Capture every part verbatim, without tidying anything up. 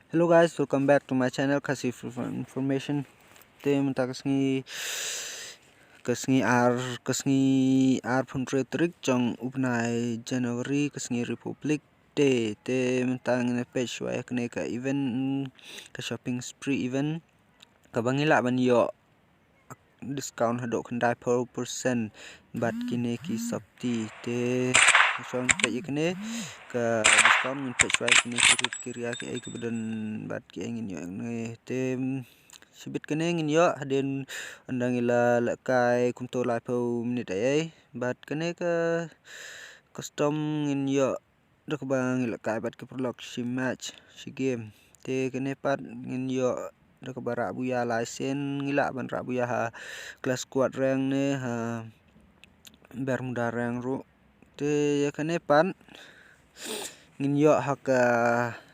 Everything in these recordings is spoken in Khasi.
Hello guys, welcome back to my channel Khasi Free Fire Information. Te mynta ka sngi, ka sngi ar, ka sngi arphew hynriew tarik jong u bnai January, ka sngi Republic Day. Te mynta ngin peit shuwa ïa kane ka event, ka shopping spree event, kaba ngi lah ban ïoh discount haduh khyndai phew percent bad kine ki sopti. Te shuwa ngin peit ïa kane ka discount, ngin peit shuwa ïa kine ki rit ki ria kiei kiba don bad kiei ngin ïoh ïa kane. Te shibit kane ngin ïoh hadien ynda ngi la lehkai kumto laiphew minit eiei. Bad kane ka custom ngin ïoh da kaba ngi lehkai bad ki paralok shi match, shi game. Te kane pat ngin ïoh da kaba rah buya lai sien, ngi lah ban rah buya ha clash squad rank ne ha Bermuda rank ruh. Te ïa kane pat ngin ïoh ha ka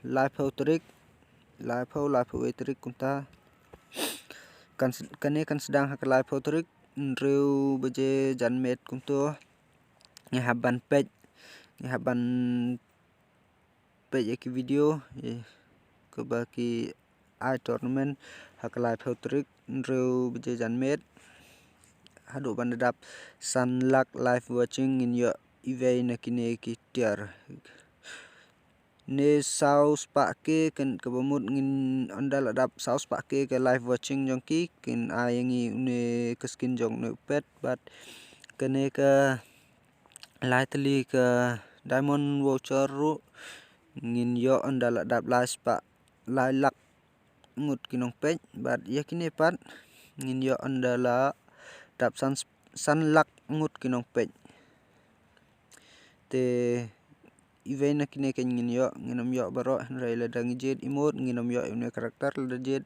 laiphew tarik, laiphew, laiphew wei tarik kumta. Kan s-, kane kan sdang ha ka laiphew tarik, hynriew baje janmiet kumto. Ngi hap ban peit, ngi hap ban peit ïa ki video, ïa kaba ki ai tournament ha ka laiphew tarik, hynriew baje janmiet. Haduh ban da dap san lak live watching ngin ïoh iwei na kine ki tiar. Ne saw spah K kan kaba mut ngin ynda la dap saw spah K ka live watching jong ki, kin ai ïa ngi une ka skin jong une u pet, bad kane ka lai tylli ka diamond voucher ruh ngin ïoh ynda la dap lai spah, lai lak ngut ki nongpeit, bad ïa kine pat ngin ïoh ynda la dap san, san lak ngut ki nongpeit. Te iwei na kine kein ngin ïoh, ngin ym ïoh baroh, hynrei lada ngi jied emote ngin ym ïoh ïa une character, lada jied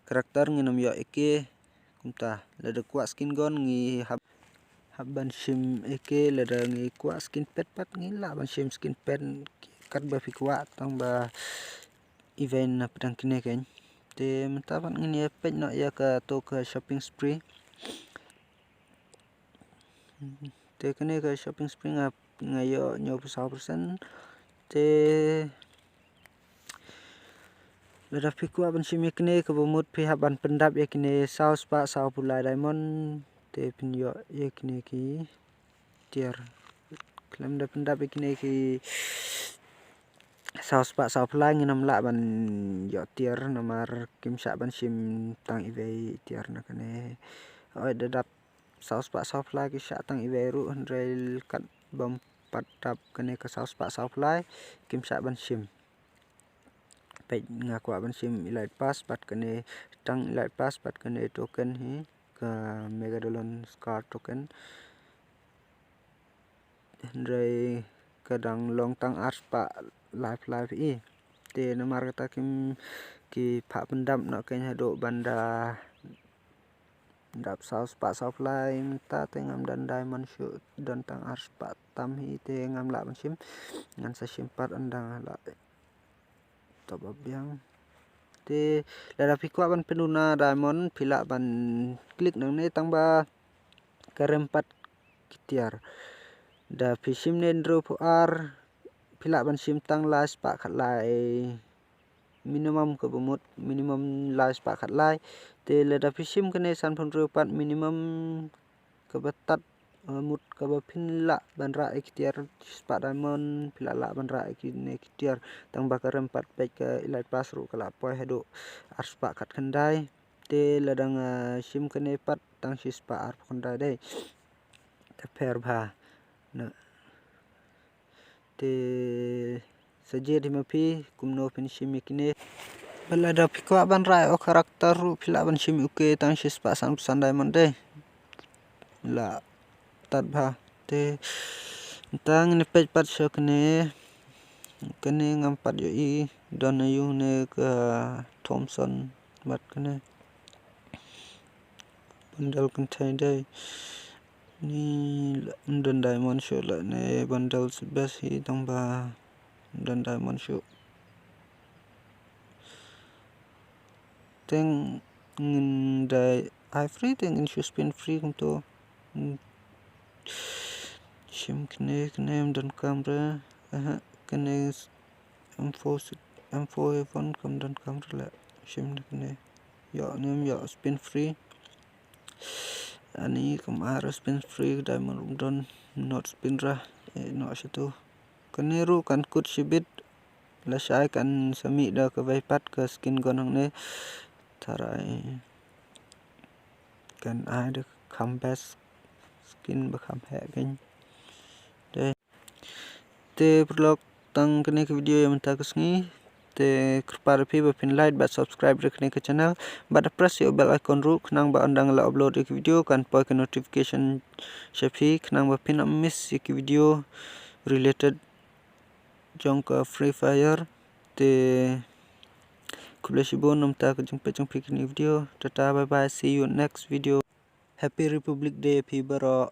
character ngin ym ïoh A K. Kumta lada kwah skin gun ngi hap, hap ban shim A K, lada ngi kwah skin pet pat ngi lah ban shim skin pet, katba phi kwah, tang ba event na pdeng kine kein. Te mynta pat ngin ïa peit noh ïa kato ka shopping spree. Te kane ka shopping spree nga, nga ïoh hynñiewphew saw percent. Te lada phi kwah ban shim ïa kine, kaba mut phi hap ban pyndap ïa kine saw spah sawphew lai diamond. Te phin ïoh ïa kine ki tiar. Khlem da pyndap ïa kine ki saw spah sawphew lai ngin ym lah ban ïoh tiar, namar kim shah ban shim tang iwei tiar na kane. Hooid, da dap saw spah sawphew lai ki shah tang iwei ruh, hynrei kat bym pat dap kane ka saw spah sawphew lai kim shah ban shim. Peit, nga kwah ban shim Elite Pass bad kane, tang Elite Pass bad kane token hi, ka Megadolon Scar token. Hynrei ka dang long tang ar spah live live hi. Te namar kata kim, ki phah pyndap noh kein haduh ban da dap saw spah sawphew lai, mynta te ngam don diamond shuh, don tang ar spah tam hi, te ngam lah ban shim. Ngan sa shim pat ynda nga lah top up biang. Te lada phi kwah ban pynduna diamond phi lah ban click nangne, tang ba ka rem pat ki tiar. Da phi shim ne hynriewphew ar, phi lah ban shim tang lai spah khatlai. Minimum kaba mut, minimum lai spah khatlai. Te lada phi shim kane sanphew hynriew pat minimum kaba tad, eh, mut kaba phin lah ban rah ïa ki tiar spah diamond, phi lah lah ban rah ïa kine ki tiar. Tang ba ka rem pat, peit, ka Elite Pass ruh ka la poi haduh ar spah khatkhyndai. Te lada nga shim kane pat tang shi spah arphew khyndai dei. Te pher bha. Na. Te sa jied hi ma phi kumno phin shim ïa kine. Bad lada phi kwah ban rah ïa u character ruh phi lah ban shim ïa u, ka tang shi spah sanphew san diamond dei. La tad bha. Te mynta ngin peit pat sha kane. Kane ngam pat ïohi, don aïu ne ka Thompson bad kane. Bundle kynthei dei. Ni la, ym don diamond shuh, la ne bundle best hi, tang ba ym don diamond shuh. Te ngin dei ai free, te ngin shu spin free kumto. Shim kane, kane ym donkam re. Aha, kane ym force. M four A one kam don kam rle. Shim da kane. Ïoh nym ïoh spin free. Ani kam ar spin free diamond um don not spin ra. E no shitu. Kane ruh kan kut shibit. Lashai kan sami da ka vaipat ka skin gon hangne. Tharai kan ai da kham best skin ba kham heh kein. Te paralok tang kane ka video ïa mynta ka sngi. Te kyrpad ïa phi ba phin like bad subscribe ïa kane ka channel bad press ïa u bell icon ruh khnang ba ynda nga la upload ïa ka video kan poi ka notification sha phi khnang ba phin ym miss ïa ki video related jong ka Free Fire. Te khublei shibun namar ka jingpeit jong phi kane ka video. Tata bye bye, see you next video. Happy Republic Day phi baroh.